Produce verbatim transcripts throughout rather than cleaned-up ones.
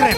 Keren.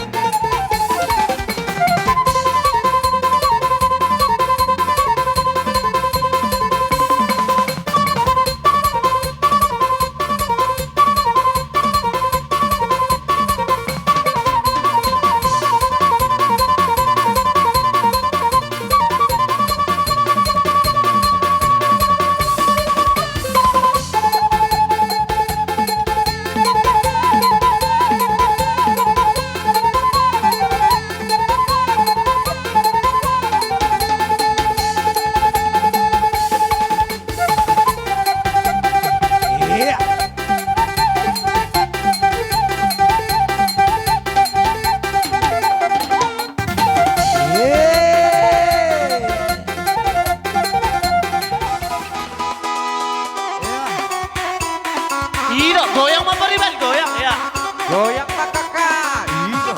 Iro, goyang ma pariban, goyang, ya. Goyang ma kakak. Iro.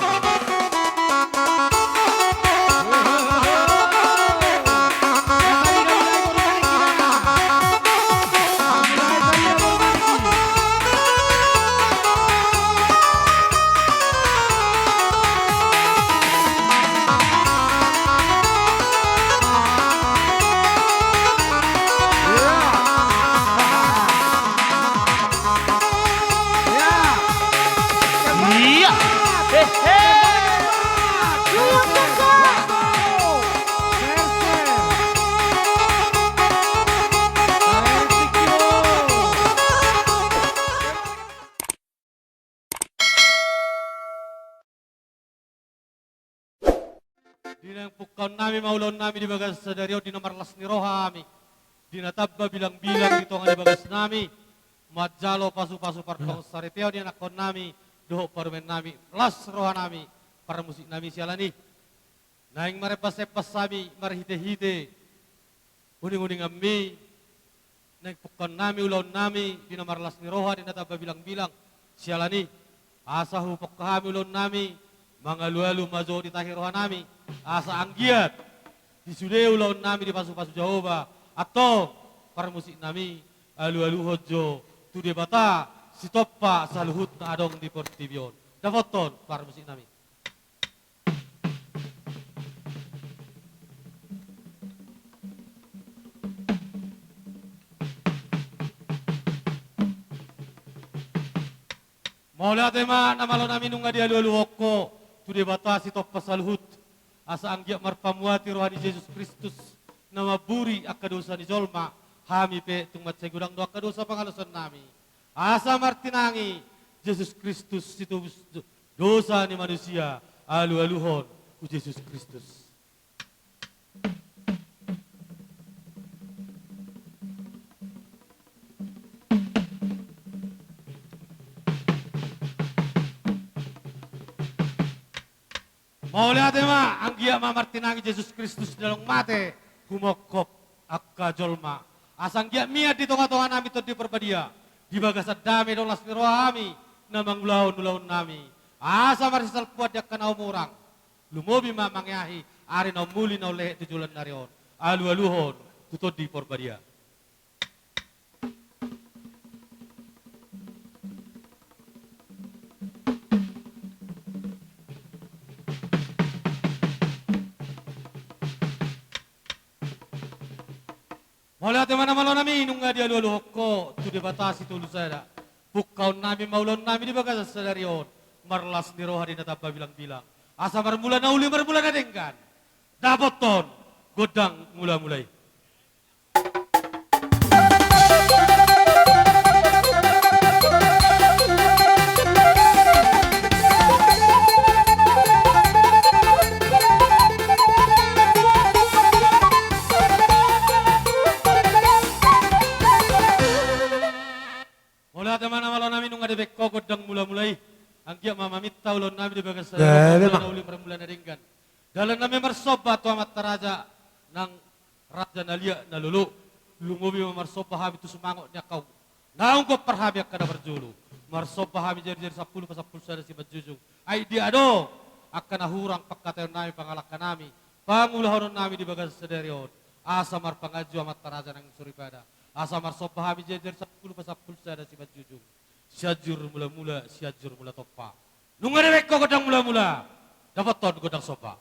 Iya. Hehe. Di naeng pungkaon nami ma ulaon nami di bagasan sadari on, di na marlas ni roha hami, di na tamba bilangbilang di tonga ni bagas nami, manjalo pasupasu partongon saripeon di anakkon nami dohot parumaen nami, las roha nami, parmusik nami, siala ni i naeng marembasembas hami marhitehite uninguninganmi. Naeng pungkaon nami ulaon nami di na marlas ni roha, di na tamba bilangbilang, siala ni i asa hupungka hami ulaon nami, mangalualu ma jo di tahi roha nami, asa anggiat di sude ulaon nami dipasupasu Jahowa, antong parmusik nami, alualuhon jo tu Debata sitompa saluhut na adong di portibi on. Dapothon parmusik nami. Mauliate ma na malo nami, nunga dialualuhon ho tu Debata sitompa saluhut, asa anggiat marpamuati roha ni Jesus Kristus na mamburi angka dosa ni jolma, hami pe tung mansai godang do angka dosa pangalaosion nami, asa martinangi Jesus Kristus sitobus dosa ni manusia, alualuhon tu Jesus Kristus. Mauliate ma, anggiat ma martinangi Jesus Kristus na naung mate humophop angka jolma, asa anggiat mian di tongatonga nami Tondi Parbadia, di bagasan dame dohot las ni roha hami na mangulahon ulaon nami, asa marsisalpuan di angka na humurang, lumobi ma mangeahi ari na umuli na umlehek tu joloan ni ari on, alualuhon tu Tondi Parbadia. Mauliate ma na malo nami, nunga dialualuhon ho tu Debata Sitolusada. Pungkaon nami ma ulaon nami di bagasan sadari on, marlas ni roha di na tamba bilangbilang, asa marmula na uli marmula na denggan. Dapothon gondang mulamula i. Mauliate ma na malo nami, nunga dibege ho gondang mulamula i. Anggiat ma maminta ulaon nami di bagasan sadari on, marmula na uli marmula na denggan. Dalan nami marsomba tu amanta raja nang raja na liat na lolo. Lumobi ma marsomba hami tu sumangot ni angka naung gompar hami angka na parjolo. Marsomba hami jarijari sampulu pasampulu sada simanjujung. Ai dia do angka na hurang pangkataion nami, pangalangka nami, pangulahonon nami di bagasan sadari on, asa marpanganju amanta raja nang soripada. Asa marsomba hami jarijari sampulu pasampulu sada simanjujung. Sianjur mulamula, Sianjur mula tompa. Nunga dibaen ho gondang mula-mula, dapothon gondang somba.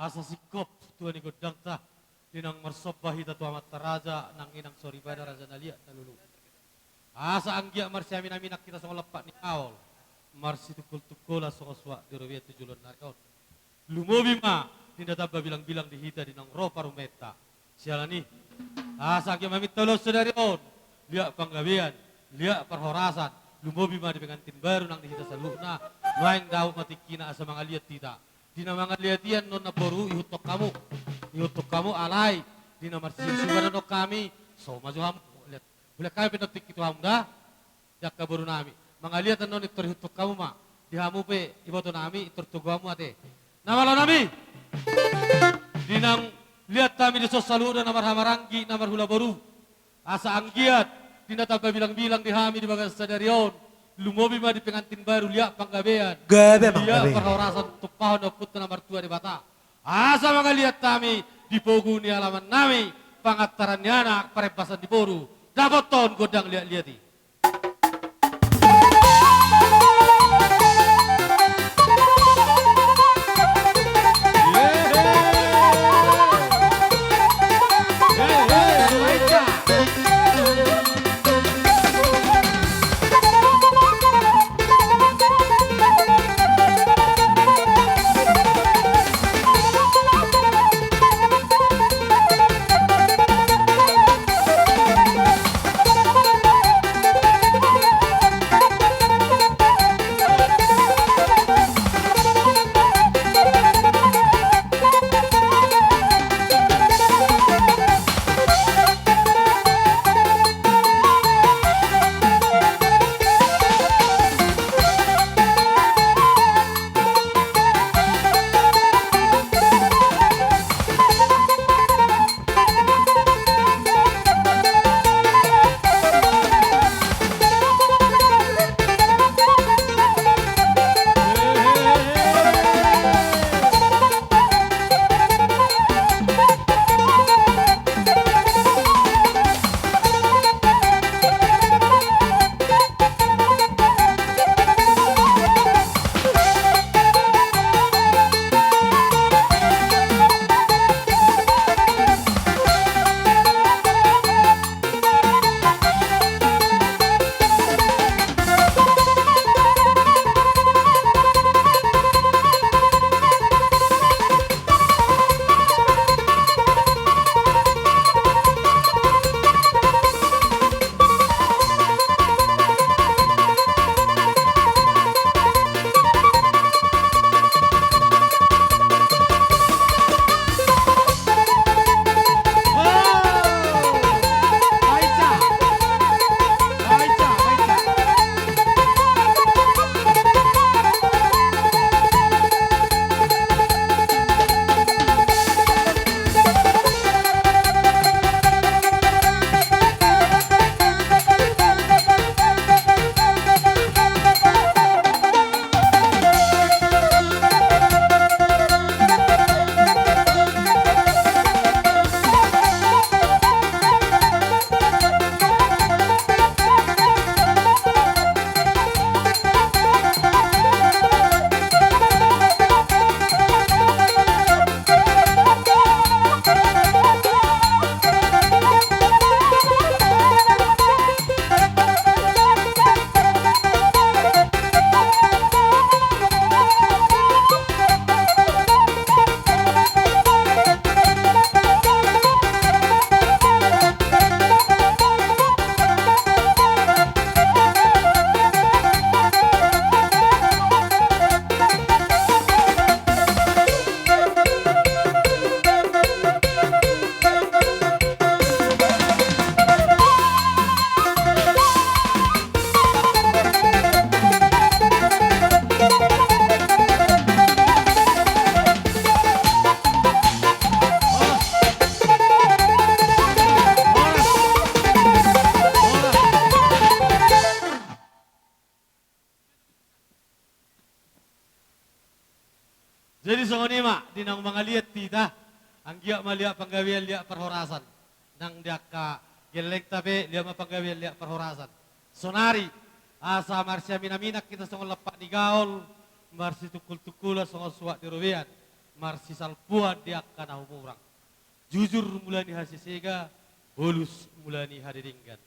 Asa singkop tua ni gondangta, di naung marsomba hita tu amanta raja, nang inang soripada raja na liat na lolo. Asa anggiat marsiamin-aminan hita songon lampak ni kaol, marsitungkol-tungkolan songon suak di robean tu joloan ni ari on. Lumobi ma di na tamba bilang-bilang di hita di naung ro parumaenta. Siala ni i, asa anggiat maminta ulaon sadari on, liat panggabean, liat parhorasan, lumobi ma di pengantin baru nang di hita saluhutna. Nuaeng dapot ma tingkina asa mangaliat hita. Di na mangaliat i annon namboru, ihuthon hamu, ihuthon hamu alai di na marsisusuban annon hami, so ma jo hamu. Liat, bulan hami pe annon tingki tu hamu da. Di angka boru nami, mangaliat annon i, tor ihuthon hamu ma. Di hamu pe iboto nami, i tor togu hamu ate. Na malo nami, di naung liat hami dison saluhutna na marhahamaranggi, na marhula boru. Asa anggiat di na tamba bilang-bilang di hami di bagasan sadari on, lumobi ma di pengantin baru liat panggabean, gabe liat panggabean, parhorasan, tumpahon ni Ompunta na martua Debata. Asa mangaliat hami di pogu ni alaman nami, pangantaran ni anak, parembasan ni boru, dapothon gondang liat-liat i. Jadi songon i ma, di naung mangaliat hita, anggiat ma liat panggabean liat parhorasan. Nang di angka gellengta pe liat ma panggabean liat parhorasan. Sonari, asa marsiaminaminan hita songon lampak ni gaol, marsitungkultungkulan songon suhat ni robean, marsisalpuan di angka na humurang. Jujur mula ni hasesega, bolus mula ni hadedenggan.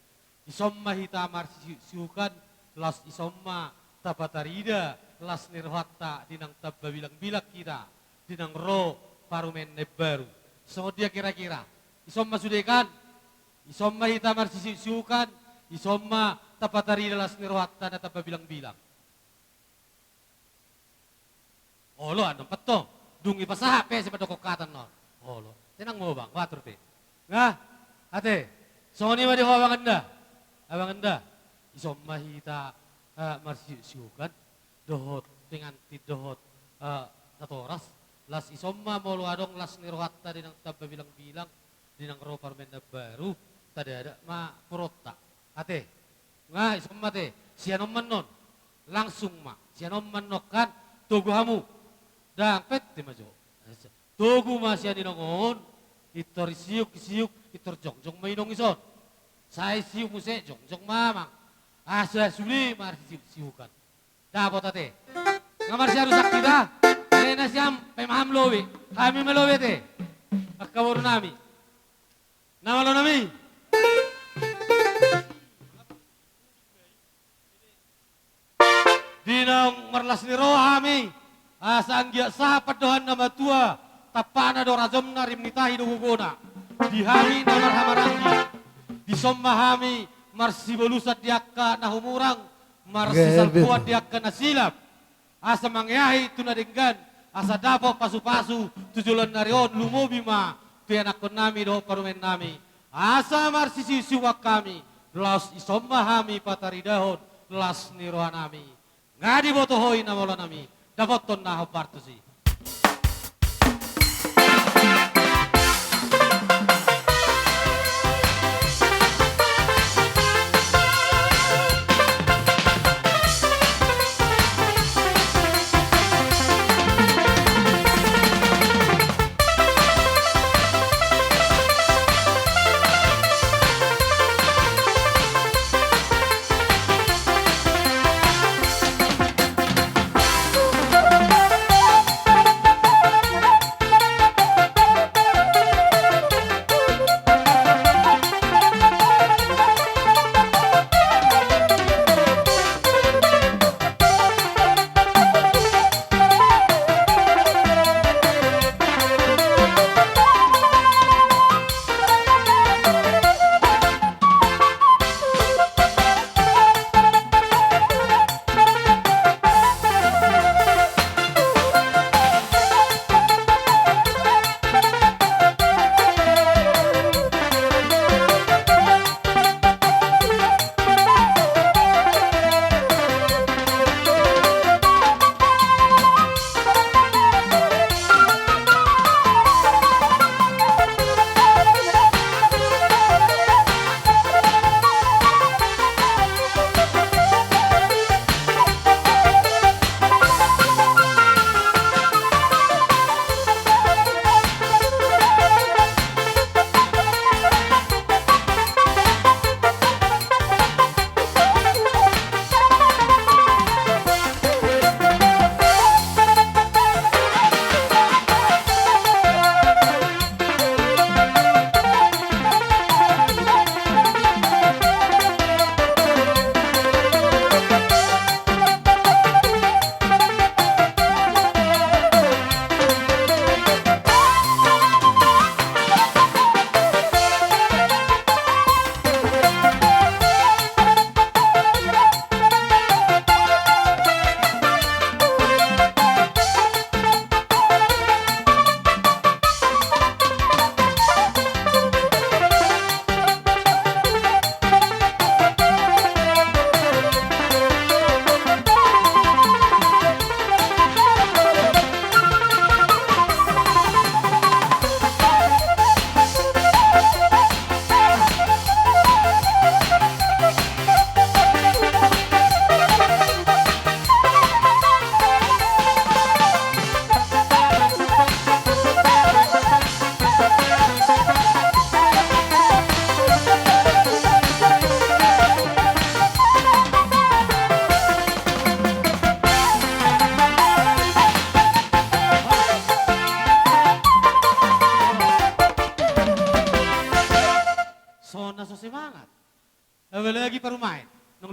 Ison ma hita marsisiuksiukan, laos ison ma tapatarida las ni rohanta di naung tamba bilangbilang hita, di naung ro parumaen na imbaru. Songon dia kira-kira? Ison ma sude kan? Ison ma hita marsisiuksiukan, ison ma tapatarida las ni rohanta na tamba bilangbilang. Olo, annon patto. Dung i pasahat pe, simandokkon hata annon. Olo. Tenang ma ho, Bang, huatur pe. Nga, ate. Songon i ma di ho, Abang Enda. Abang Enda. Ison ma hita, eh, marsisiuksiukan dohot pengantin dohot, eh, natoras. Las ison ma molo adong las ni rohanta di naung tamba bilangbilang, di naung ro parumaen na baru, tadadat ma puronta. Ate. Nga, ison ma ate, sian on ma annon. Langsung ma, sian on ma annon kan, togu hamu. Ndang pette ma jo. Togu ma sian inong on, pintor isiuk-isiuk, pintor jongjong ma inong ison. Sai siuk muse, jongjong ma amang. Asa sude marsisiuksiukan. Dapot ate. Nga marsiarusan hita, alai na sian pemaham lobi. Hami ma lobi ate. Angka boru nami. Na malo nami. Di naung marlas ni roha hami, asa anggiat sahat pandohan na matua, tampakna do rajomna, rim ni tahi do gogona. Di hami na marhahamaranggi, dison ma hami marsibolusan di angka na humurang, marsisalpuan di angka na silap. Asa mangeahi tu na denggan, asa dapot pasupasu tu joloan ni ari on, lumobi ma tu ianakkon nami dohot parumaen nami. Asa marsisiuksiukan hami, laos ison ma hami pataridahon las ni roha nami. Nga diboto ho i na malo nami, dapothon na hombar tusi.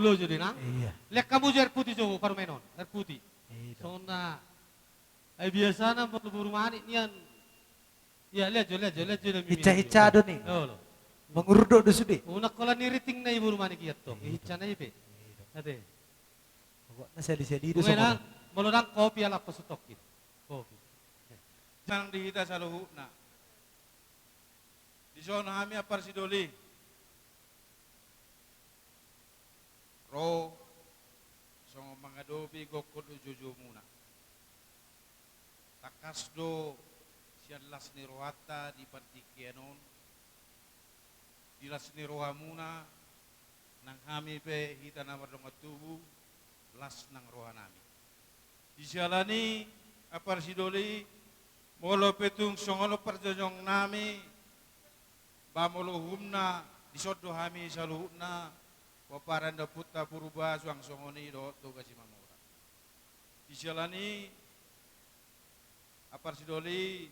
Lo jo de na. Iya. Lean hamu jo air putih jo parumaen on, air putih. Iya. Songon na. Ai biasana molo boru Manik nian. Iya, lean jo, lean jo, lean jo na mimi. Hinca-hinca do ni. Olo. Mangurdot do sude. Unang holan ni riting na i boru Manik i antong. Iya. Hinca na i pe. Iya. Ate. Pokokna sali-sali do songon na. Molo ndang kopi ala pasutongkin. Kopi. Nang di hita saluhutna. Dison hami amparsidoli. Ro songon mangadopi gokhon dohot joujou muna. Tangkas do sian las ni rohanta di partingkian on. Di las ni rohamuna, nang hami pe hita na mardongan tubu, las nang rohanami. Di siala ni amparsidoli, molo pe tung songon on parjongjongonnami, ba molo uhumna dison do hami saluhutna, pomparan ni ompunta Purba suang songon i dohot Toga Simamora. Di siala ni amparsidoli,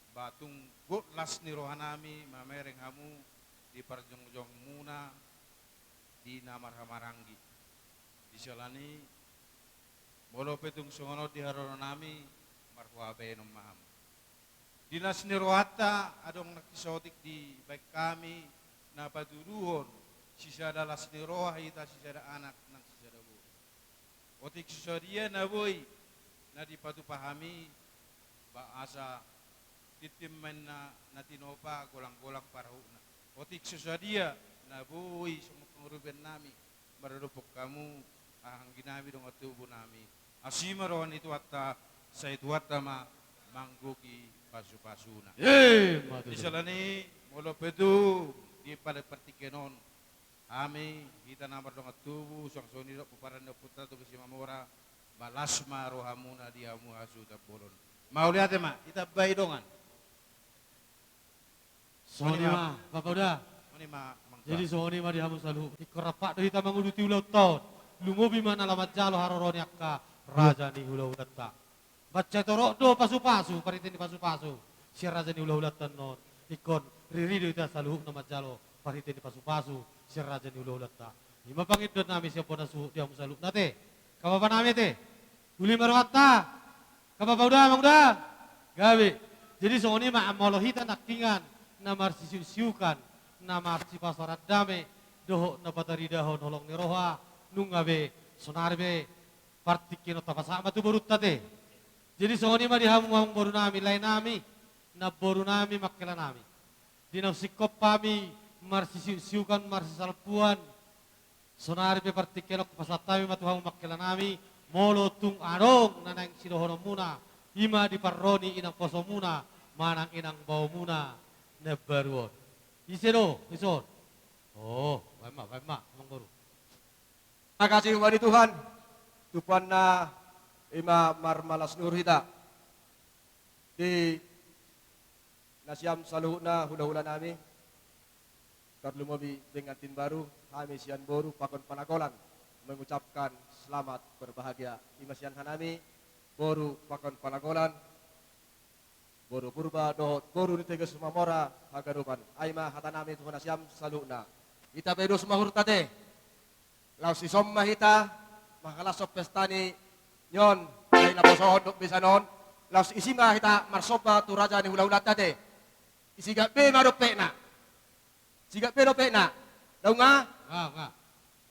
ba tung got las ni rohanami mamereng hamu di parjongjongmuna di na marhahamaranggi. Di siala ni molo pe tung songon on di haroronnami, marhuabenon ma hamu. Di las ni rohanta adong nangkin saotik dibaen hami na patuduhon sisada las ni roha hita sisada anak nang sisada boru. Otik so sadia na boi na dipatupa hami, ba asa tintin ma inna na tinopa, golang-golang parahutna. Otik so sadia na boi songon pangurupionnami maradophon hamu, angginami dongan tubunami. Asi ma roha ni Tuhanta, sai Tuhanta ma manggohi pasu-pasuna. Ima tutu. Di siala ni molo pe tung di pala partingkian on, hami hita na mardongan tubu suang songon i dohot pomparan ni ompunta Toga Simamora, ba las ma rohamuna di hamu hasuhuton bolon. Mauliate ma, ditambai dongan. Songon i ma, Bapa Uda. Songon i ma, Amang Tuan. Jadi songon i ma di hamu saluhut. Ingkon rap do hita manguduti ulaonta on. Lumobi ma na laho manjalo haroro ni angka raja ni hula-hulanta. Mansai torop do pasu-pasu, parhite ni pasu-pasu sian raja ni hula-hulanta on. Ingkon riri do hita saluhutna manjalo parhite ni pasu-pasu sian raja ni hula-hulanta. Ima pangidoannami sian bona suhut di hamu saluhutna ate. Angka bapanami ate. Uli ma rohanta. Angka Bapa Uda, Amang Uda. Gabe. Jadi songon i ma, molo hita nangkiningan na marsisiuk-siukan, na marsipasaoran dame dohot na pataridahon holong ni roha, nunga be, sonari be partingkian on tapasahat ma tu borunta ate. Jadi songon i ma di hamu amangborunami, laenami, namborunami, mangkelanami. Di naung singkop hami marsisiuk-siukan, marsisalpuan, sonari pe partingkian on hupasahat hami ma tu hamu mangkelanami, molo tung adong na naeng sidohononmuna, ima di parro ni inang posomuna manang inang baomuna na baru on. Ise do dison? O, baen ma, baen ma, Amangboru. Makasih hubani Tuhan, tu Tuhanna ima marmalas ni uhur hita. Di nasiam saluhutna hula-hulanami, tarlumobi pengantin baru, hami sian boru pakon panagolan mengucapkan selamat berbahagia. Ima sian hanami, boru pakon panagolan, boru Purba dohot boru ni Toga Simamora haganupan. Ai ma hatanami tu nasiam saluhutna. Hita pe dos ma uhurta ate. Laos dison ma hita manghalashon pesta ni on, na naposohon dohot besan on. Laos disi ma hita marsomba tu raja ni hula-hulanta ate. Sigak be ma dohot pekna. Sigak be dohot pekna. Dao nga? Nga, nga.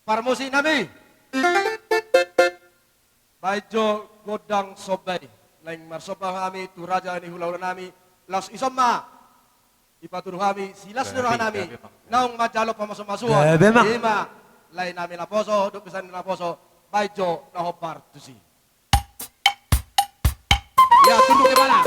Parmusiknami. Baen jo gondang somba i. Naeng marsomba hami tu raja ni hula-hulanami. Laos dison ma dipatudu hami silas ni rohanami. Gabe, gabe, Amang. Naung manjalo pamasu-masuon. Gabe, Amang. Ima laenami naposo dohot besanami naposo. Baen jo na hombar tusi. Ya, tunduk kepala.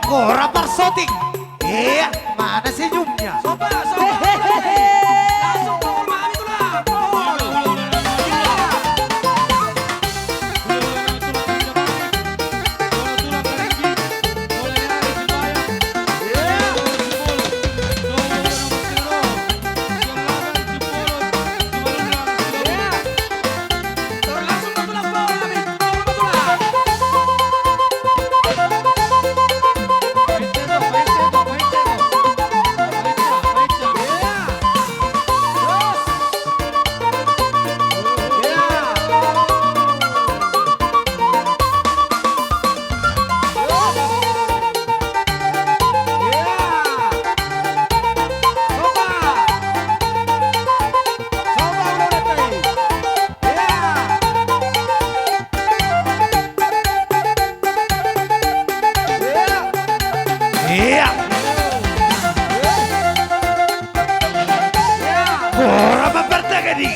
Kora parsoting. Iya, mana senyumnya? Soba, soba. Hehehe. Langsung pukul mami tulang. Pukul. Iya. Ia. Ia. Ia. Ora ma partaga di.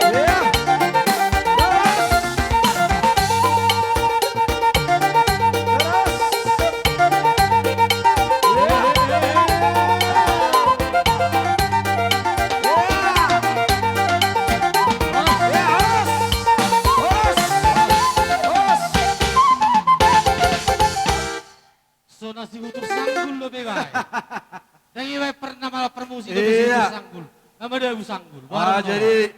Ia. So na sihutur sanggul dope iba. Ndang iba pernah mala parmusik dope sihutur sanggul. Nama dia bu sanggul. Ah, jadi.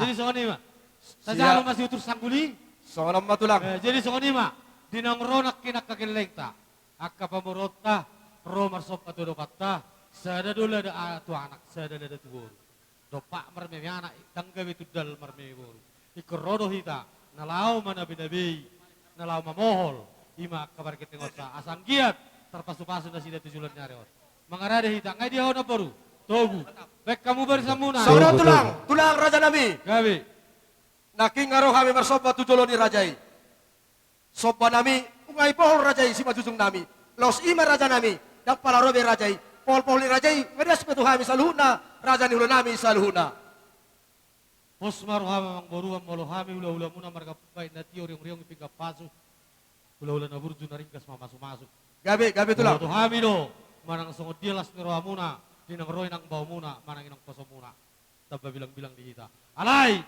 Jadi songon i ma. Siap. Tajalo ma sihutur sanggul i. Songon on ma tulang. Eh, jadi songon i ma. Di naung ro nangkin angka gellengta, angka pamoruonta, ro marsomba tu adopanta, sada do lada a-, tu anak, sada lada tu boru. Dompak marmeme anak, ndang gabe tundal marmeme boru. Ingkon ro do hita na laho manabinabei, na laho mamohol, i ma angka pargellenganta, asa anggiat tarpasupasu nasida tu joloan ni ari on. Mangarade hita, nga i dia ho namboru? Togu. Baen hamu barisanmuna. Songon on tulang, tulang rajanami. Gabe. Nangkin nga ro hami marsomba tu jolo ni raja i. Sombanami, nga i pohol raja i simanjujungnami. Laos i ma rajanami, ndang pola ro be raja i. Pohol-pohol ni raja i, nga diaspi tu hami saluhutna, raja ni hulanami saluhutna. Pos ma roham amangboru, molo hami hulahulamuna marga Pumbaen na tio riong-riong i pinggan pasu. Hulahula na burju na ringgas mamasumasu. Gabe, gabe tulang. Boto hami do, manang songon dia las ni rohamuna, di naung ro inang baomuna, manang inang posomuna. Tamba bilangbilang di hita. Alai,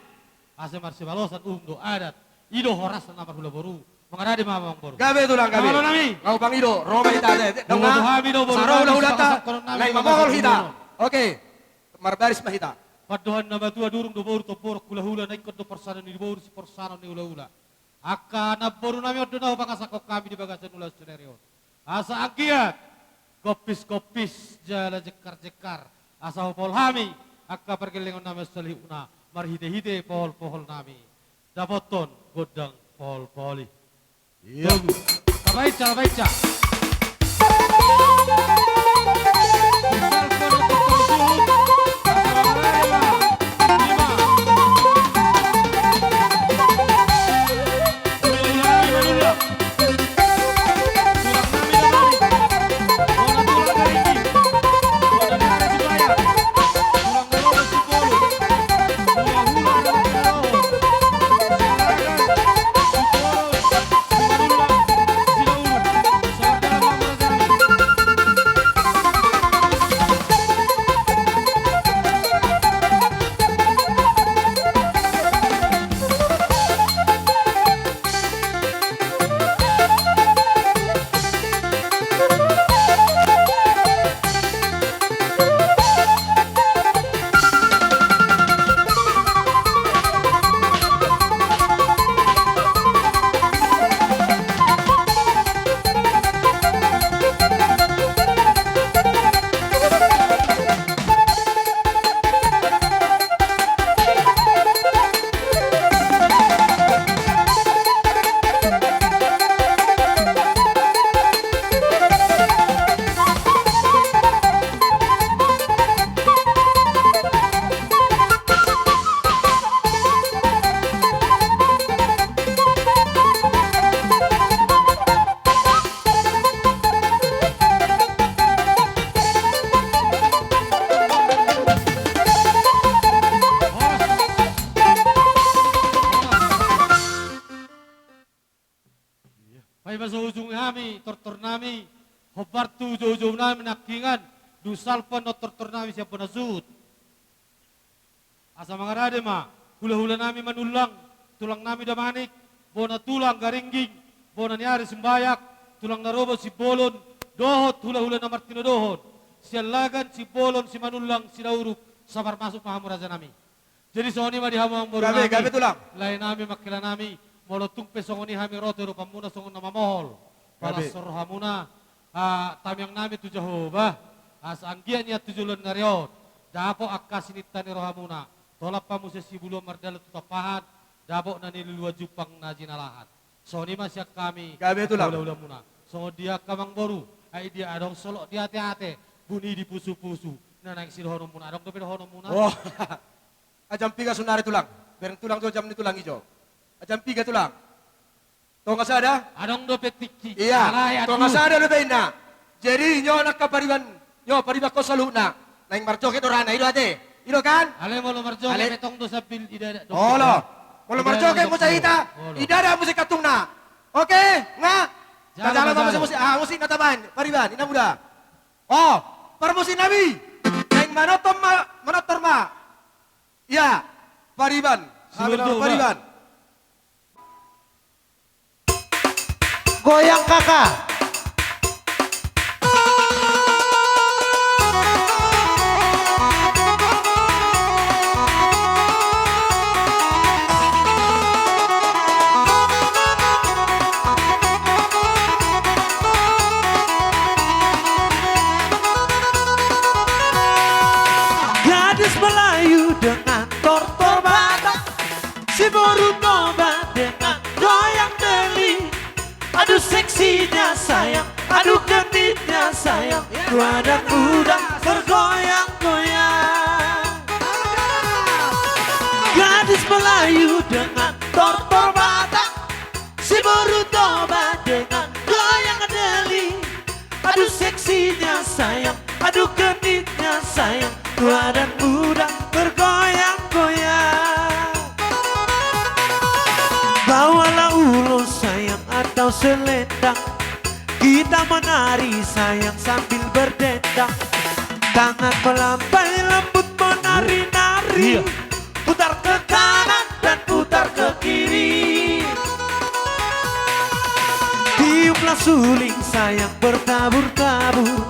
asa marsibalosan uhum dohot adat. I do horasna na marhula boru. Mangarade ma amangboru. Gabe tulang, gabe. Nga olo nami. Nga upangido, ro ma hita, ate. Boto hami do boru nami, saro hulahulanta, na i mamohol hita. Oke. Marbaris ma hita. Pandohan na matua, durung do boru tomborok hulahula, na ingkon do porsanon ni boru siporsanon ni hulahula. Angka namborunami, on do na hupangasahon hami di bagasan ulaon sadari on. Asa anggiat gompis-gompis jala jengkar-jengkar, asa hupaol hami angka pargellengonnami on saluhutna marhite-hite pohol-poholnami. Dapothon gondang pohol-pohol i. Ia. Togu. Tabaen, tabaen. Ai ma so ujung hami tortor nami, hombar tu joujou nami nangkiningan, dung salpu annon tortor nami sian bona suhut. Asa mangarade ma, hulahula nami Manullang, tulang nami Damanik, bona tulang Garingging, bona ni ari Simbayak, tulang na robot Simbolon, dohot hulahula na martinodohon, Siallagan, Simbolon, Simanullang, Sidauruk, sabar masuk ma hamu raja nami. Jadi songon i ma di hamu amangboru nami, gabe, gabe tulang. Lae nami, mangkela nami, molo tung pe songon i hami ro tu adopanmuna songon na mamohol. Gabe. Palas rohamuna, ah, tamiang nami tu Jahowa, asa anggiat nian tu joloan ni ari on, dapot angka sininta ni rohamuna, tolap hamu sian Sibuluan mardalan tu Tampahan, dapot na niluluan jumpang na jinalahan. Songon i ma sian hami, gabe tulang, hulahula muna. Songon dia angka amangboru, ai dia adong solok di ateate, buni di pusupusu, na naeng sidohononmuna, adong dope dohononmuna? Oh. Ajam piga saonari tulang? Bereng tulang jo, ajam ni tulang i jo. Ajam piga tulang? Tonga sada? Adong dope tingki. Iya, alai tonga sada dope inna. Jadi nyo angka pariban, nyo pariban ho saluhutna. Naeng marjoget do rohana, i do ate. I do kan? Alai molo marjoget, ale, pe tong do sambil idada. Olo. Molo marjoget muse hita, idada musik kantungna. Oke, nga? Jalo, jalo ma jalo. Musik, musik, ah, musik na tabaen, pariban, inna muda. Oh, parmusik nami. Naeng manonton ma, manonton ma. Iya, pariban. Siborut Toba. Pariban. Goyang, kakak. Gadis Melayu dengan tortor Batak, si boru Toba dengan goyang deli. Aduh seksinya sayang, aduh genitnya sayang, tua dan muda bergoyang-goyang. Gadis Melayu dengan tortor Batak, si boru Toba dengan goyang deli. Aduh seksinya sayang, aduh genitnya sayang, tua dan muda bergoyang-goyang. Bawalah ulos sayang atau selendang, kita menari sayang sambil berdendang. Tangan melambai lembut menari-nari. Iya. Putar ke kanan dan putar ke kiri. Tiuplah suling sayang bertabur-tabur.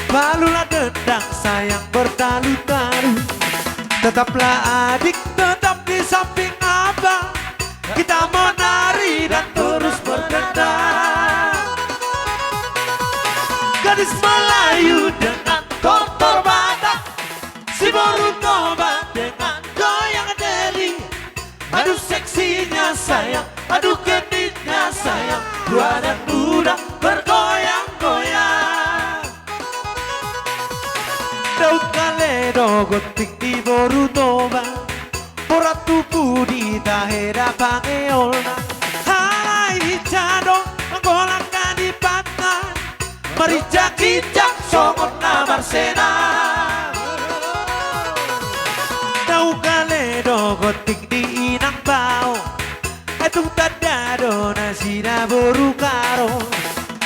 Palulah dendang sayang bertalu-talu. Tetaplah adik tetap di samping abang. Kita menari dan terus berdendang. Gadis Melayu dengan tortor Batak. Si boru Toba dengan goyang deli. Aduh seksinya sayang, aduh genitnya sayang, tua dan muda bergoyang-goyang. Daun kale do gonting di boru Toba, borat tu pudi tahe da pangeolna. Alai hinsa do manggolangka di pantai. Marinjak-injak songon na marsena. Daun kale do gonting di inang bao. Ai tung tanda do nasida boru Karo.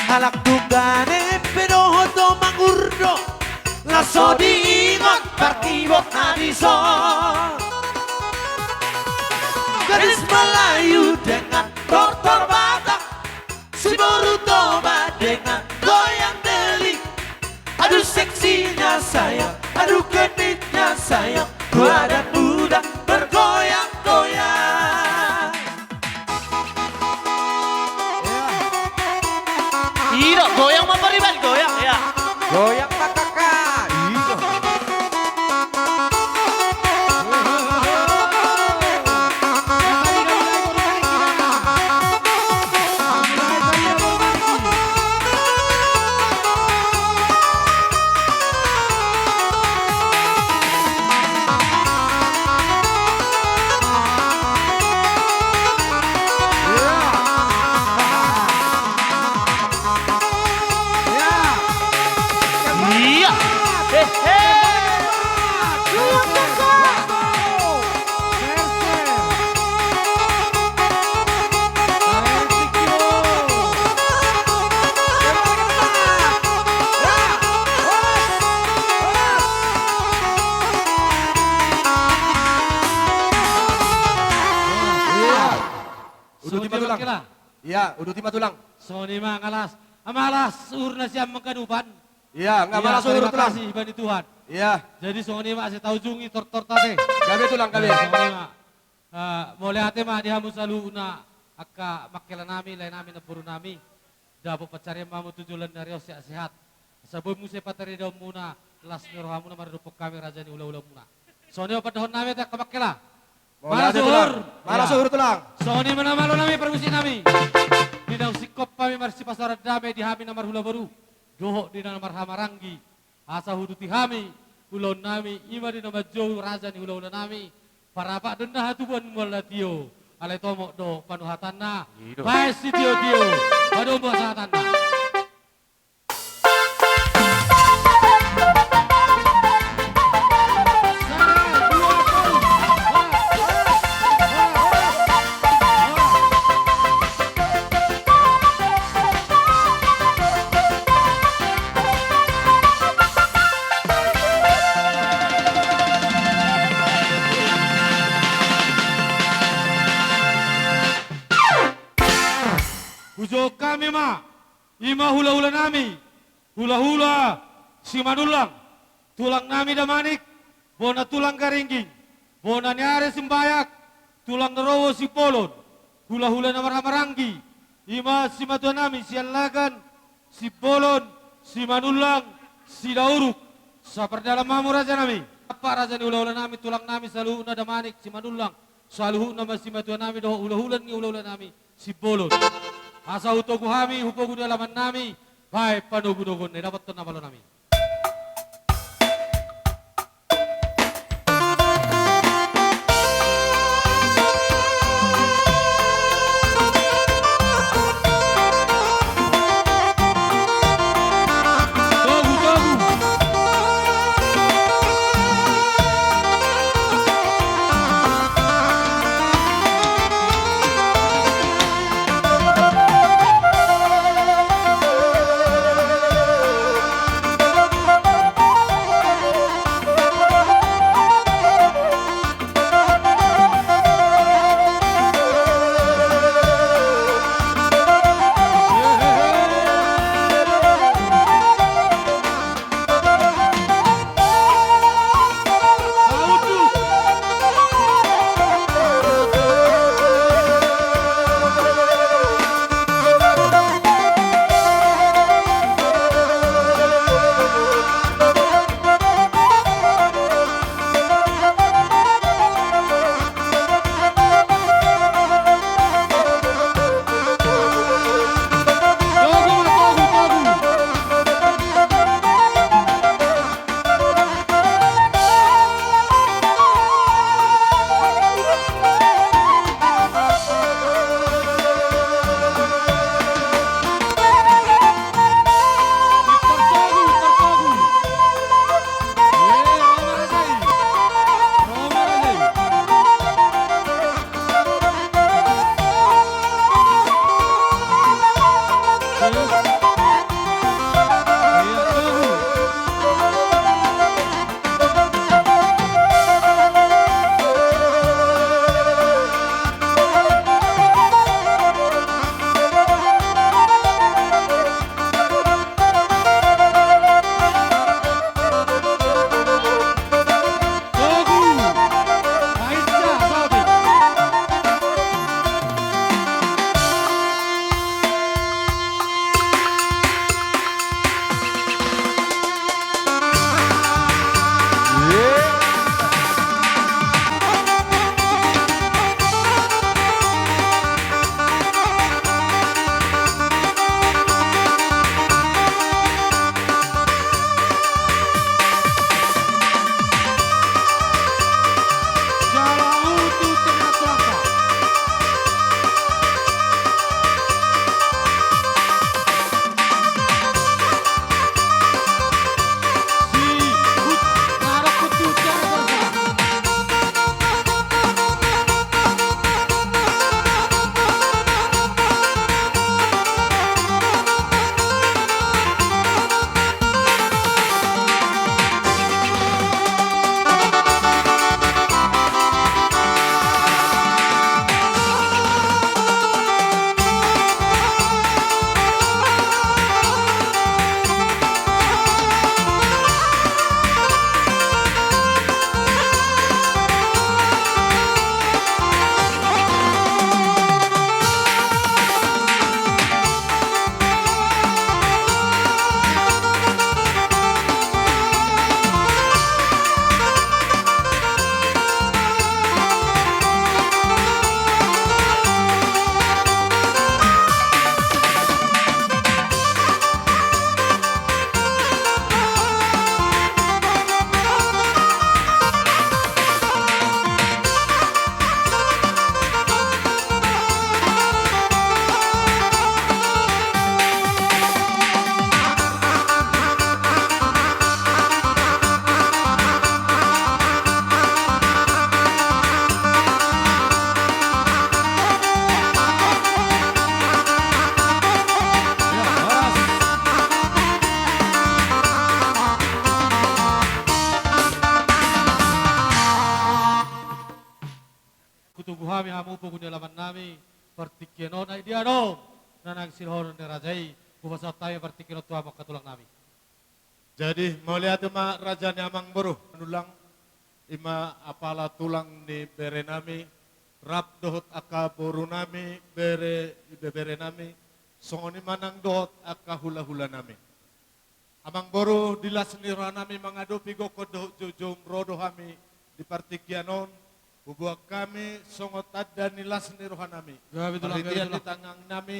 Halak Tunggane pe dohot do Mangurdo. Laos so diingot partibok na dison. Gadis Melayu dengan tortor Batak. Si boru Toba dengan goyang deli. Aduh seksinya sayang, aduh genitnya sayang, tua dan muda bergoyang-goyang. Iya. Ida, goyang ma pariban, goyang, ya. Goyang ma kakak. Ida. Iya. Uduti ma tulang. Songon i ma, nga las. Ama las, uhur na sian mangganupan. Iya, nga, iya, malas uhur tulang. Tarima kasih ibani Tuhan. Iya. Jadi songon i ma asa taujungi tortorta te. Gabe tulang, gabe. Iya, songon i ma. Eh, mauliate ma di hamu saluhutna angka mangkelanami, laenami, namborunami. Dapot pansarian ma hamu tu joloan ni ari on sehat-sehat. Asa boi muse pataridaonmuna las ni rohamuna maradophon hami raja ni hulahulamuna. Songon i ma pandohannami tu angka mangkela. Mauliate tulang. Malas uhur. Malas uhur tulang. Songon i ma na malonami, parmusiknami. Di naung singkop hami marsipasaoran dame di hami na marhulaboru dohot di na marhahamaranggi. Asa huuduti hami ulaonnami, i ma di na manjou raja ni hulahulanami. Parapat do na hatubuan mual na tio, alai tomok do panuhatanna. I do. Baen sitiotio, padomu hasahatanna. Hujou hami ma, i ma hulahulanami, hulahula Simanullang, tulangnami Damanik, bona tulang Garingging, bona ni ari Simbayak, tulang na ro Simbolon, hulahula na marhahamaranggi, i ma simatuanami Siallagan, Simbolon, Simanullang, Sidauruk. Sapardalan ma hamu rajanami. Ampa raja ni hulahulanami, tulangnami saluhutna Damanik, Simanullang, saluhutna ma simatuanami dohot hulahula ni hulahulanami Simbolon. Asa hutogu hami, hupogu di alamannami, baen panogunoguon na i, dapothon na malonami. partingkian on, ai dia do na naeng sidohonon ni raja i, hupasahat hami partingkian on tu hamu angka tulang nami. Jadi mauliate ma raja ni amangboru Manullang, i ma apala tulang ni bere nami, rap dohot angka boru nami, bere, ibebere nami, songon i ma nang dohot angka hulahula nami. Amangboru, di las ni roha nami mangadopi gokhon dohot joujoum, ro do hami di partingkian on, huboan hami songon tanda ni las ni roha nami. Gabe tulang, gabe tulang. Marhitean di tangan nami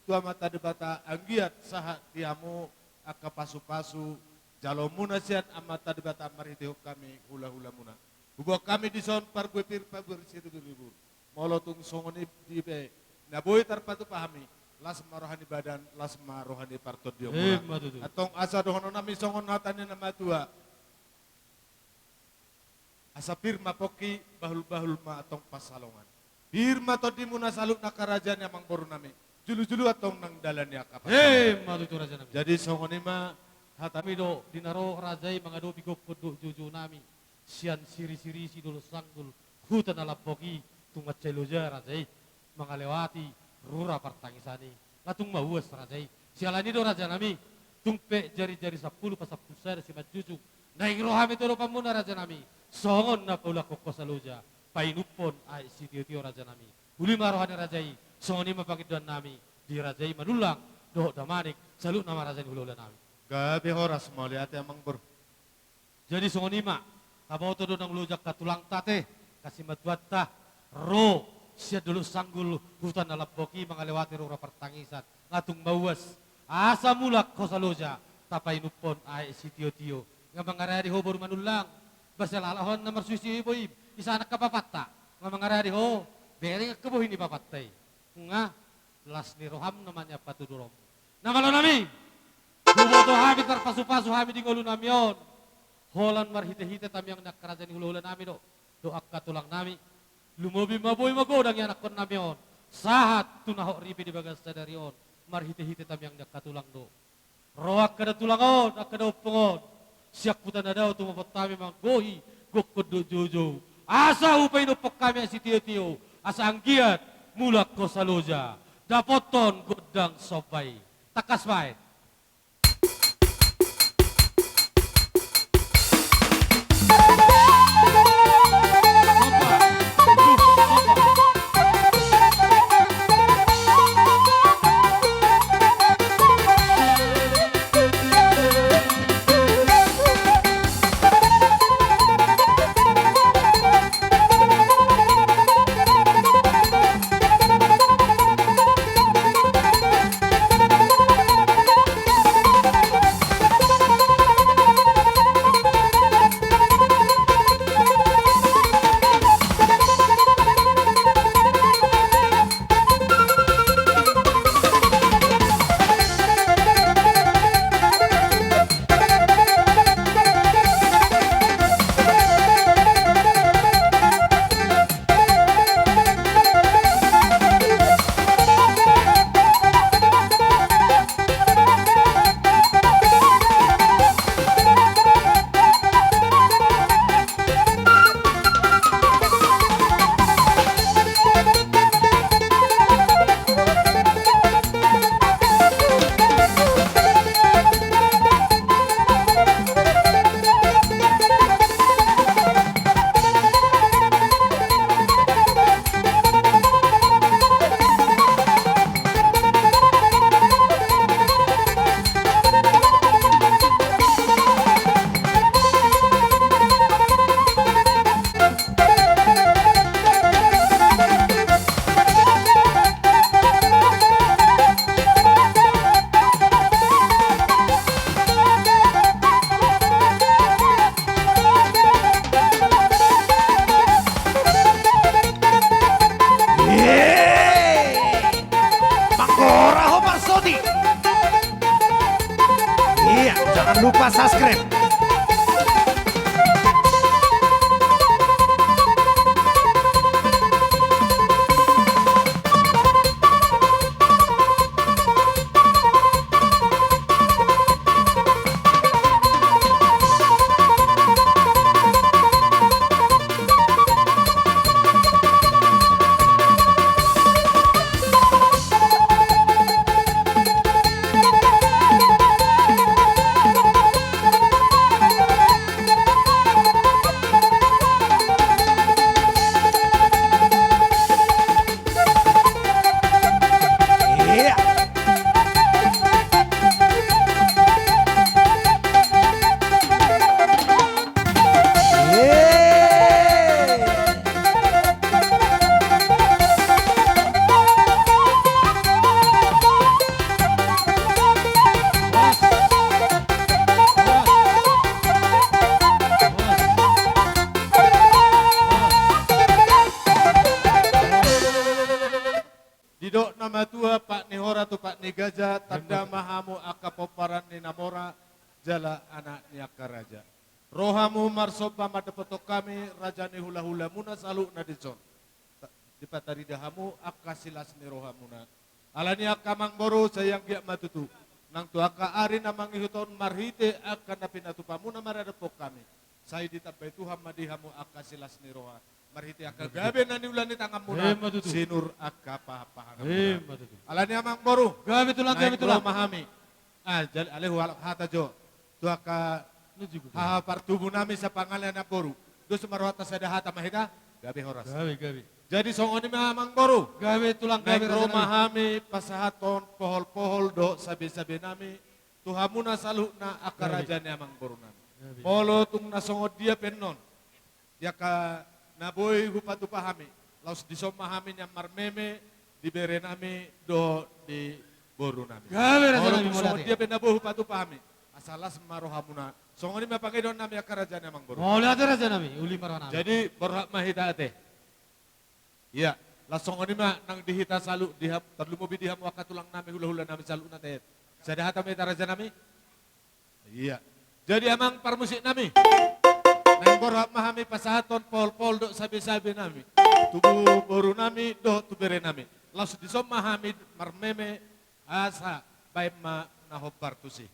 tu Amanta Debata, anggiat sahat di hamu angka pasupasu jaloonmuna sian Amanta Debata marhitehon hami hulahulamuna. Huboan hami dison parbue pir, parbue siribur-ribur. Molo tung songon i dibaen, na boi tarpatupa hami, las ma roha ni badan, las ma roha ni partondionmuna. Ima tutu. Antong asa dohonon nami songon hata ni na matua. Asa pir ma pongki, bahul-bahul ma antong pansalongan. Pir ma tondimuna saluhutna angka raja ni amangboru nami. Julu-julu antong nang dalan ni angka pansalongan. Ima tutu raja nami. Jadi songon i ma hata nami do, di na ro raja i mangadopi gokhon dohot joujou nami sian Sirisirisi Dolok Sanggul, Huta na Lambok i, tung mansai loja raja i mangalewati rura partangisan i. Nga tung mauas raja i. Siala ni i do raja nami, tung pe jarijari sampulu pasampulu sada simanjujung, naeng ro hami tu adopanmuna raja nami, songon na paulakhon hosa loja, painumhon aek sitiotio raja nami. Uli ma roha ni raja i, songon i ma pangindoan nami di raja i Manullang dohot Damanik, saluhutna ma raja ni hulahula nami. Gabe horas, mauliate amangboru. Jadi songon i ma, taboto do nang loja angka tulangta ate, angka simatuanta, ro sian Dolok Sanggul, Huta na Lambok i, mangalewati rura partangisan, nga tung mauas, asa mulak hosa loja, tapainumhon aek sitiotio. Nga mangarade ho boru Manullang, ba siala ho na marsuisiu i bohim, i sian angka bapanta, nga mangarade ho, bereng angka bohi ni bapanta i. Nga las ni roham na maniap patuduronmu. Na malo nami, huboto hami tarpasupasu hami di ngolu nami on, holan marhitehite tamiang ni angka raja ni hulahula nami do, dohot angka tulang nami. Lumobi ma boi magodang ianakhon nami on, sahat tu na hot ripe di bagasan sadari on, marhitehite tamiang ni angka tulang do. Ro angka da tulang on, angka da ompung on, sian huta na dao tumopot hami manggohi gokhon dohot joujou, asa hupainumhon hami aek sitiotio, asa anggiat mulak hosa loja, dapothon gondang somba i. Tangkas baen. Manggora ho parsoti. Iya, jangan lupa subscribe. gaja, tanda ma hamu angka pomparan ni na mora, jala anak ni angka raja. Ro hamu marsomba mandapothon hami, raja ni hulahulamuna saluhutna dison. Ta-, dipatarida hamu angka silas ni rohamuna. Alani i angka amangboru, sai anggiat ma tutu nang tu angka ari na mangihut on marhite angka na pinatupamuna maradophon hami, sai ditambai Tuhan ma di hamu angka silas ni roha, marhite angka gabe na niula ni tanganmuna, emma tutu, sinur angka pahanpahanmuna. Emma tutu. Alani i amangboru, gabe tulang, gabe tulang. Naeng ro ma hami. Ah, jal-, ale hualap hata jo tu angka haha partubu nami sapangalan na boru. Dos ma rohanta, sada hata ma hita. Gabe horas. Gabe, gabe. Jadi songon i ma amangboru. Gabe tulang, gabe raja nami. Naeng ro ma hami pasahathon pohol-pohol dohot sabe-sabe nami tu hamuna saluhutna angka raja ni amangboru nami. Gabe. Molo tung na songon dia pe annon di angka na boi hupatupa hami, laos dison ma hami nian marmeme di bere nami dohot di boru nami. Gabe raja nami, mauliate. Molo tung songon dia pe na boi hupatupa hami, asa las ma rohamuna. Songon i ma pangidoan nami angka raja ni amangboru. Mauliate raja nami, uli ma roha nami. Jadi borhat ma hita ate. Ia, laos songon i ma nang di hita saluhut, di ha-, tarlumobi di hamu angka tulang nami, hulahula nami saluhutna ate. Sada hata ma hita raja nami. Ia. Jadi amang parmusik nami, naeng borhat ma hami pasahathon pohol-pohol dohot sabe-sabe nami tu boru nami dohot tu bere nami. Laos dison ma hami marmeme asa baen ma na hombar tusi.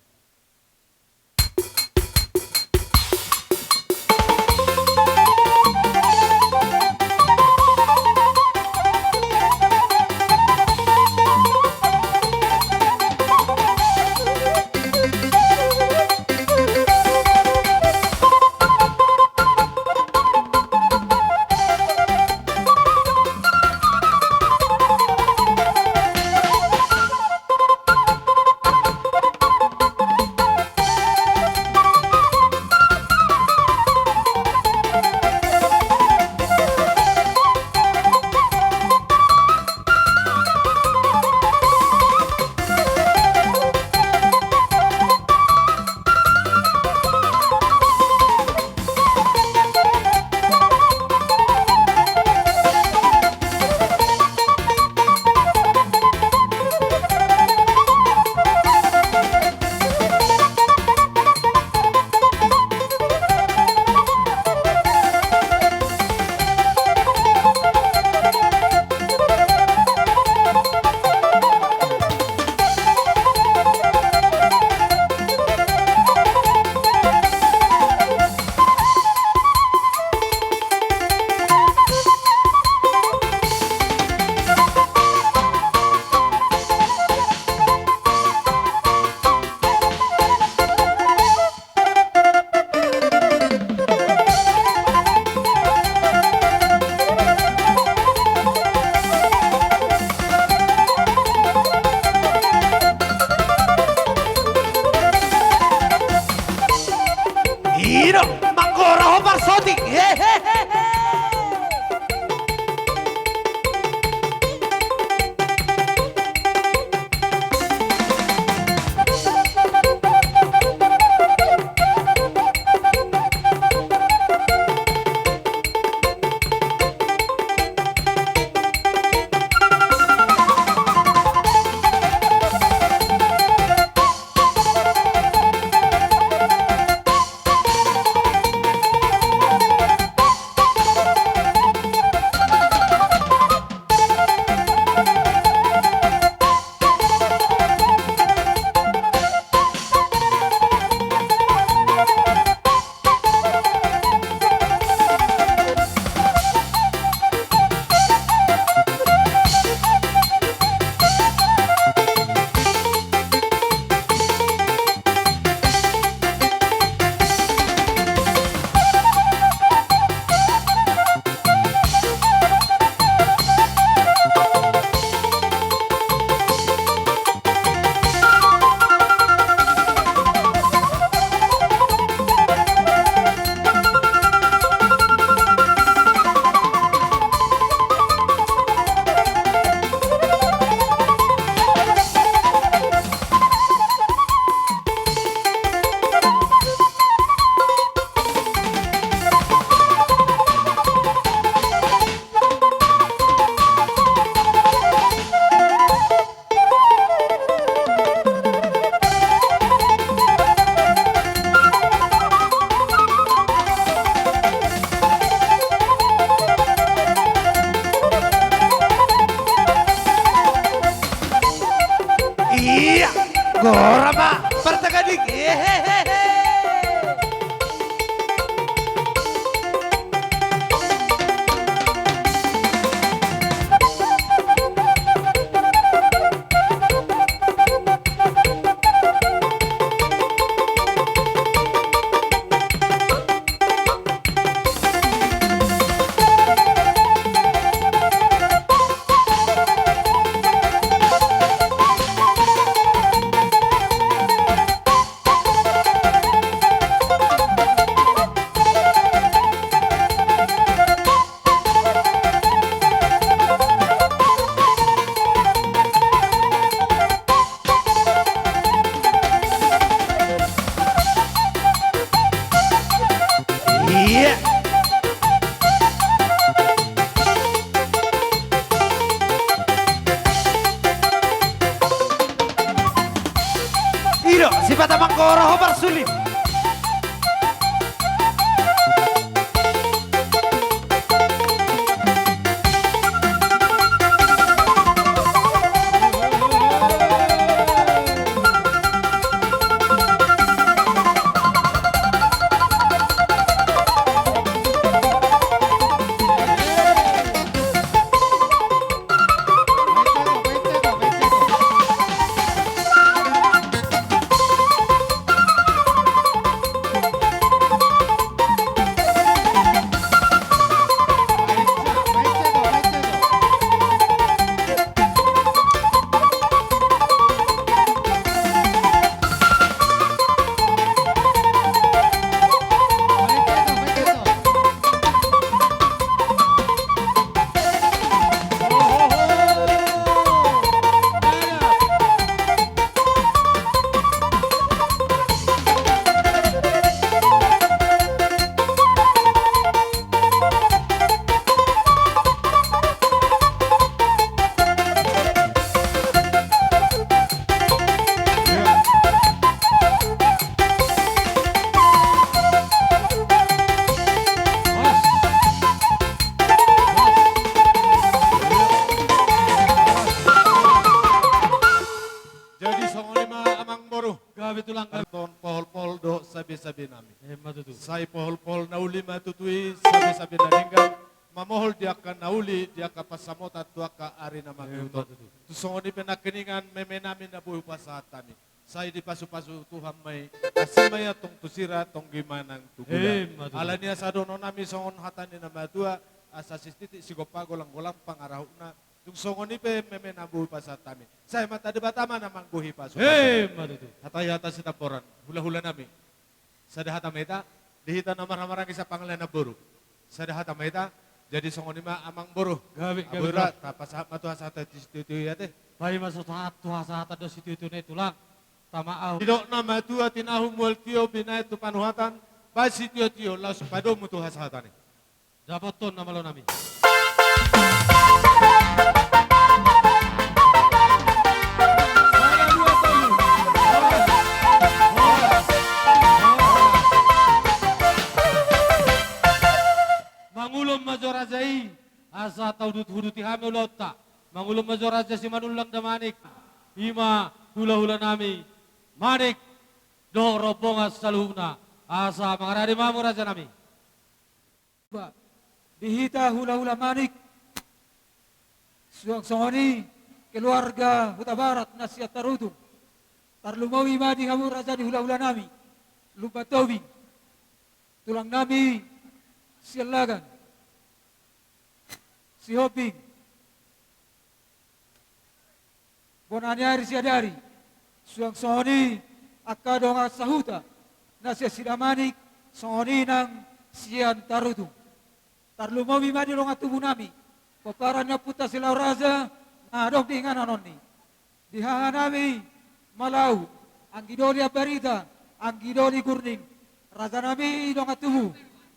Tama, partagading. Hehehe. Iya. Ido, sipata manggoro ho parsulit. Jadi songon i ma amang boru. Gabe tulang, gabe. Antong pohol-pohol dohot sabe-sabe nami. Emma tutu. Sai pohol-pohol na uli ma tutu i, sabe-sabe na denggan, mamohol di angka na uli, di angka pansamotan tu angka ari na mangihut on. Emma tutu. Tu songon i pe nangkiningan meme nami na boi hupasahat hami, sai dipasu-pasu Tuhan ma i, asi ma i antong tu sira, tonggi ma nang tu gula. Emma tutu. Alani i asa dohonon nami songon hata ni na matua, asa sititik sigompa, golang-golang pangarahutna. Tung songon i pe meme na boi hupasahat hami, sai Amanta Debata ma na manggohi pasu-pasu. Emma tutu. Hatai hata sitamboran, hula-hula nami. Sada hata ma hita, di hita na marhaha-maranggi sapangalean namboru. Sada hata ma hita, jadi songon i ma amang boru. Gabe, gabe, Abura, gabe. Tapasahat ma tu hasahatan sitio-tio i ate. Paima so sahat tu hasahatan dohot sitio-tio na i tulang. Tama ahu. Didok na matua, tinahu mual tio, binahen tu panuhatan, bahen sitio-tio laos padomu tu hasahatan i. Dapothon na malo nami. Mangulon ma jo raja i, asa taudut-uduti hami ulaonta. Mangulon ma jo raja Simanullang Damanik. I ma hula-hula nami, Manik dohot rombongan saluhutna. Asa mangarade ma hamu raja nami. Ba, di hita hula-hula Manik, suang songon i keluarga Hutabarat na sian Tarutung. Tarlumobi ma di hamu raja ni hula-hula nami, Lumban Tobing, tulang nami Siallagan, Sihombing, bona ni ari Siadari, suang songon i angka dongan sahuta na sian Sidamanik, songon i nang sian Tarutung. Tarlumobi ma di dongan tubu nami, pomparan ni ompunta Silau Raja na adong di inganan on i. Di haha nami Malau, anggi doli Ambarita, anggi doli Gurning, raja nami dongan tubu,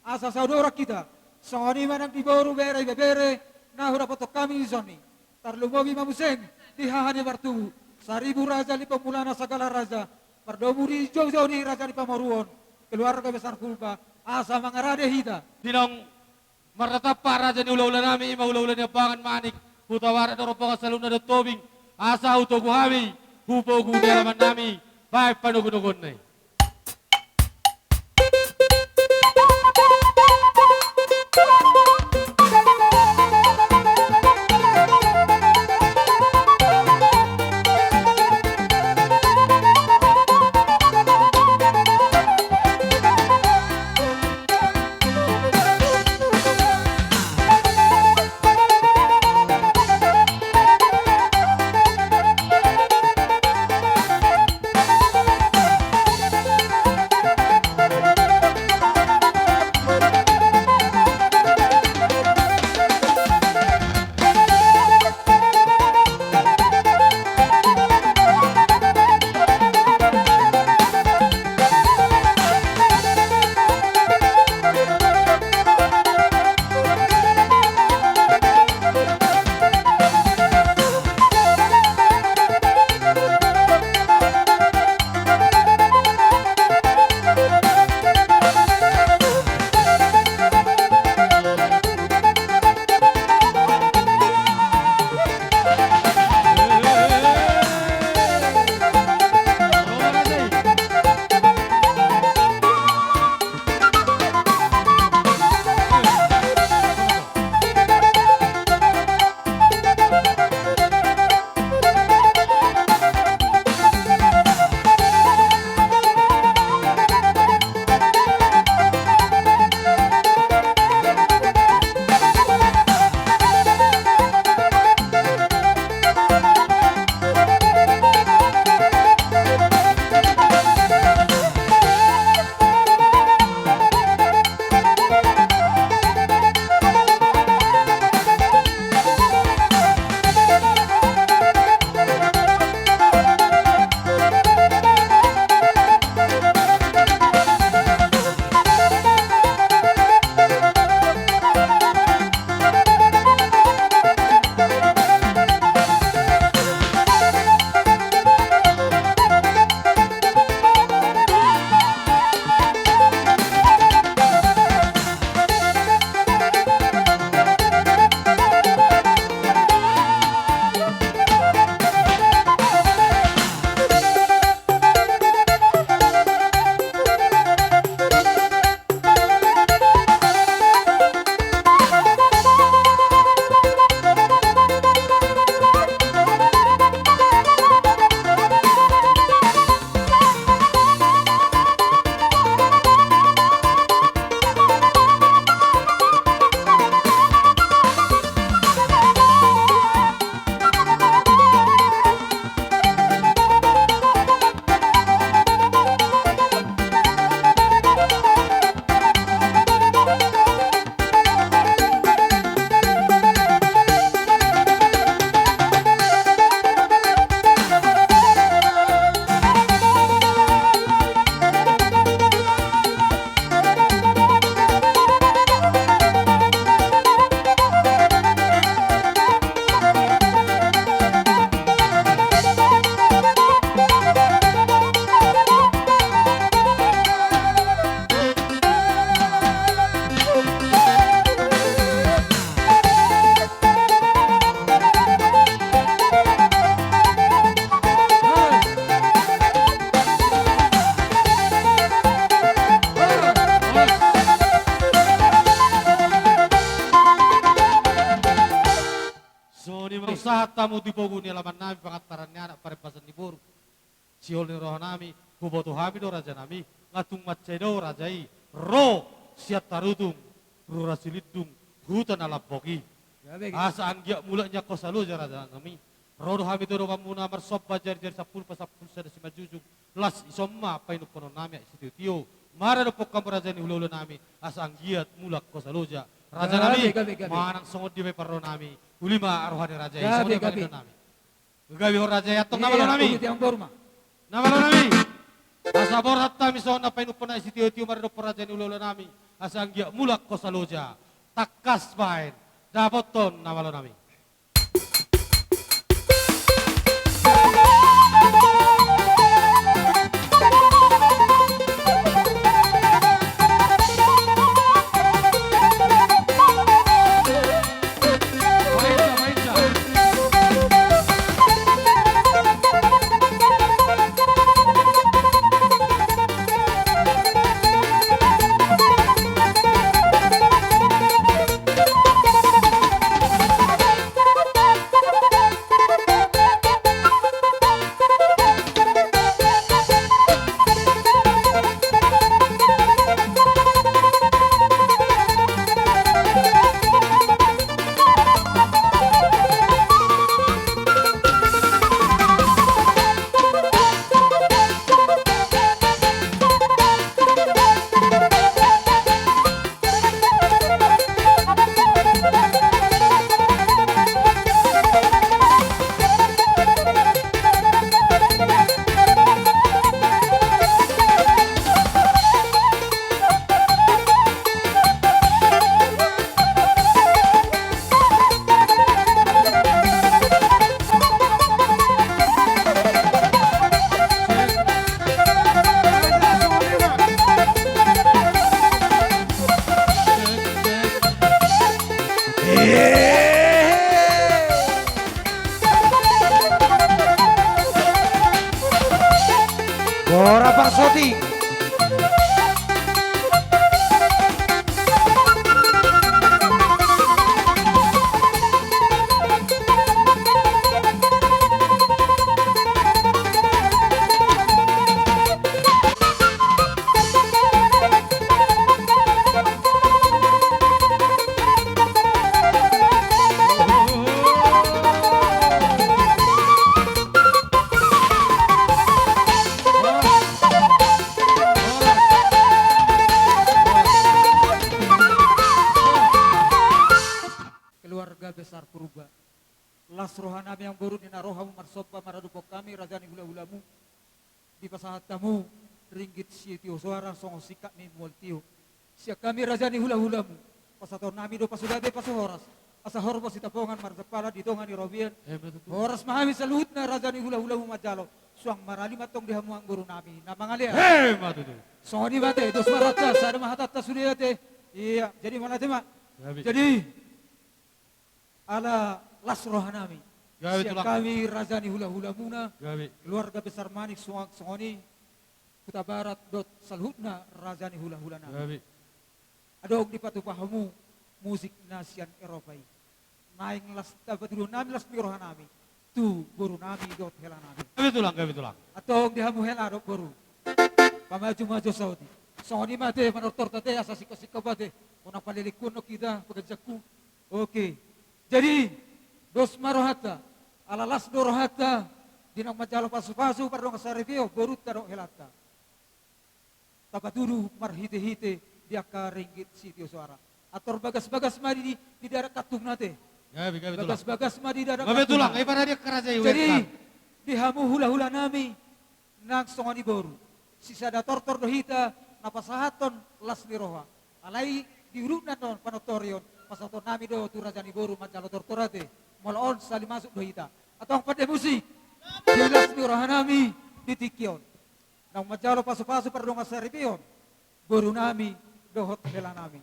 asa saudut roha hita, songon i ma nang di boru, bere, ibebere na hudapothon hami dison i. Tarlumobi ma muse di haha ni partubu, Saribu Raja Limbong Mulana Sagala Raja, pardomu di jou-jou ni raja ni pamoruon, keluarga besar Purba, asa mangarade hita. Di naung marnatampak raja ni hula-hula nami, i ma hula-hula ni Ambangan, Manik, Hutabarat dohot rombongan saluhutna dohot Tobing, asa hutogu hami hu pogu ni alaman nami, Baen panogunoguonna i. Songon i ma sahat hamu di pogu ni alaman nami, pangantaran ni anak, parembasan ni boru. Sihol ni roha nami, huboto hami do raja nami, nga tung mansai do raja i ro sian Tarutung, Rura Silindung, huta na lambok i. Gabe, gabe. Asa anggiat mulak ni angka saloja raja nami. Ro do hami tu donganmuna marsomba jarijari sampulu pasampulu sada simanjujung. Las ison ma painumhonon nami aek sitiotio maradophon hamu raja ni hulahula nami, asa anggiat mulak ho saloja. Raja nami, gabe, gabe, gabe. Manang songon dia ma i parro nami, uli ma roha ni raja i, gabe, songon dia ma gabe. Pangidoan nami. Gabe ho raja i, antong. Iya, na malo nami. Uduti amang boru ma. Na malo nami. Asa borhat hami songon na painumhonon aek sitiotio maradophon raja ni hulahula nami, asa anggiat mulak ho saloja. Tangkas baen. Dapothon na malo nami. Bora Parsoti. Keluarga besar Purba. Las roha nami amangboru, di na ro hamu marsomba maradophon hami raja ni hulahulamu. Dipasahat hamu ringgit sitio soara songon singkat ni mual tio sian hami raja ni hulahulamu. Pasahaton nami do pasupasuan, pasuhoras, asa horbo sitapongan marjampalan di tonga ni robean. Emma tutu. Horas ma hami saluhutna raja ni hulahulamu manjalo. Suang marali ma antong di hamu amangboru nami na mangalean. Emma tutu. Songon i ma ate, dos ma rohanta, sada ma hatanta sude ate. Ia, jadi mauliate ma. Gabe. Jadi ala las roha nami. Gabe, sian tulang. Hami raja ni hulahulamuna. Gabe. Keluarga besar Manik suang songon i. Hutabarat dohot saluhutna raja ni hulahula nami. Gabe. Adong dipatupa hamu musik na sian Eropa i. Naeng las, tapatuduhon nami las ni roha nami tu boru nami dohot hela nami. Gabe tulang, gabe tulang. Antong di hamu hela dohot boru. Pamajumaju saut i. Songon i ma ate manortor ate, asa singkop-singkop ate. Unang palelengkon hita pekerjaanku. Oke. Jadi, dos ma rohanta, ala las do rohanta, di naung manjalo pasupasu pardongan saripeon borunta dohot helanta. Tapatudu marhitehite di angka ringgit sitio soara. Antor bagasbagas ma di, di darat kantungna ate. Gabe, gabe tulang. Bagasbagas ma di darat kantungna. Gabe tulang, i pada di angka raja i. Jadi, di hamu hulahula nami, nang songon i boru. Sisada tortor do hita na pasahathon las ni roha. Alai di urutna on panortorion, pasahaton nami do tu raja ni boru manjalo tortor ate. Molo on sali masuk do hita. Antong pande musik. Di las ni roha nami di tingki on. Naung manjalo pasupasu pardongan saripeon boru nami dohot hela nami.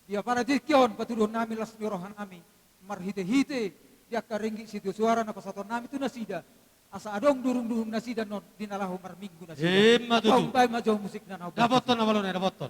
Di apala tingki on patuduhon nami las ni roha nami marhitehite di angka ringgit sitio soara na pasahaton nami tu nasida. Asa adong durungdurung nasida on di na laho marminggu nasida. Emma tutu. Paumbai ma jo musikna na. Dapothon na balona, dapothon.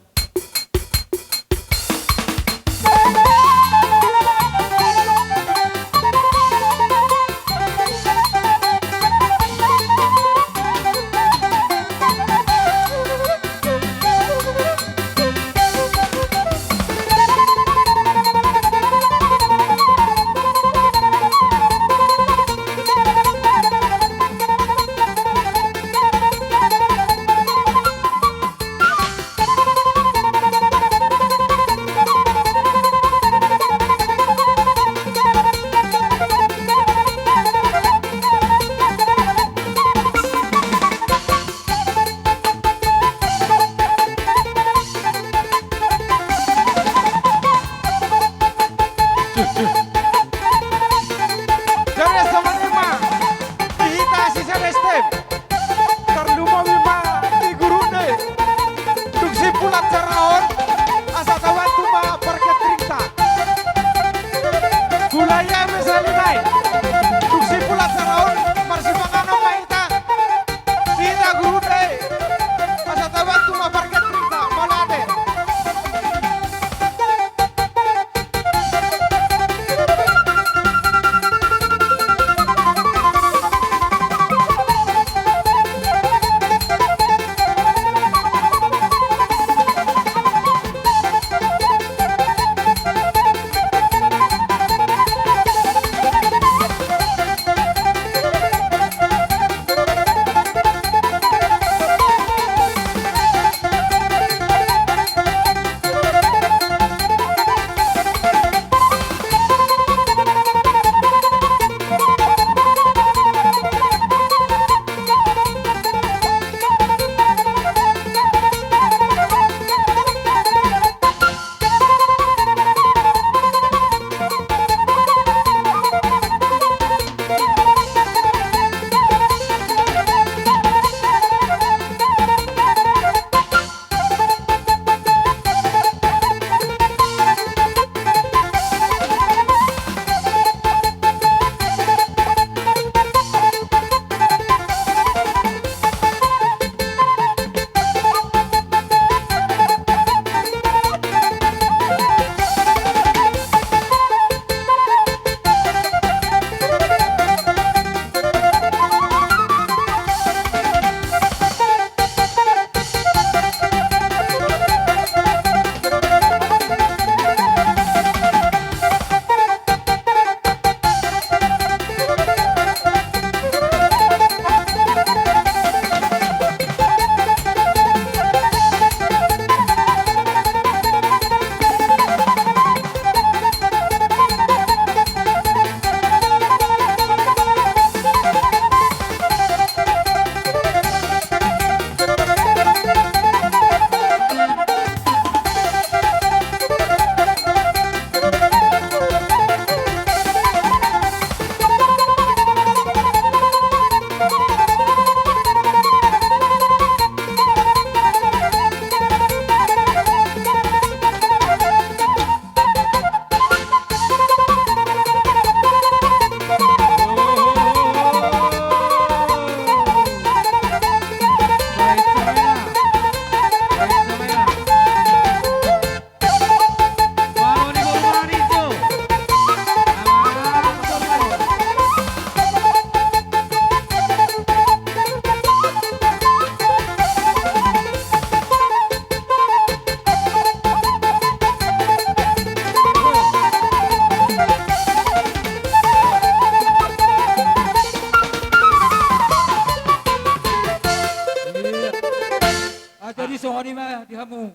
Jadi songon i ma di hamu.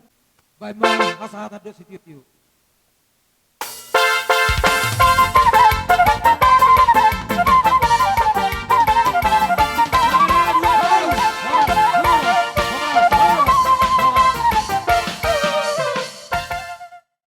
Baen ma hasahatan dohot sitiotio.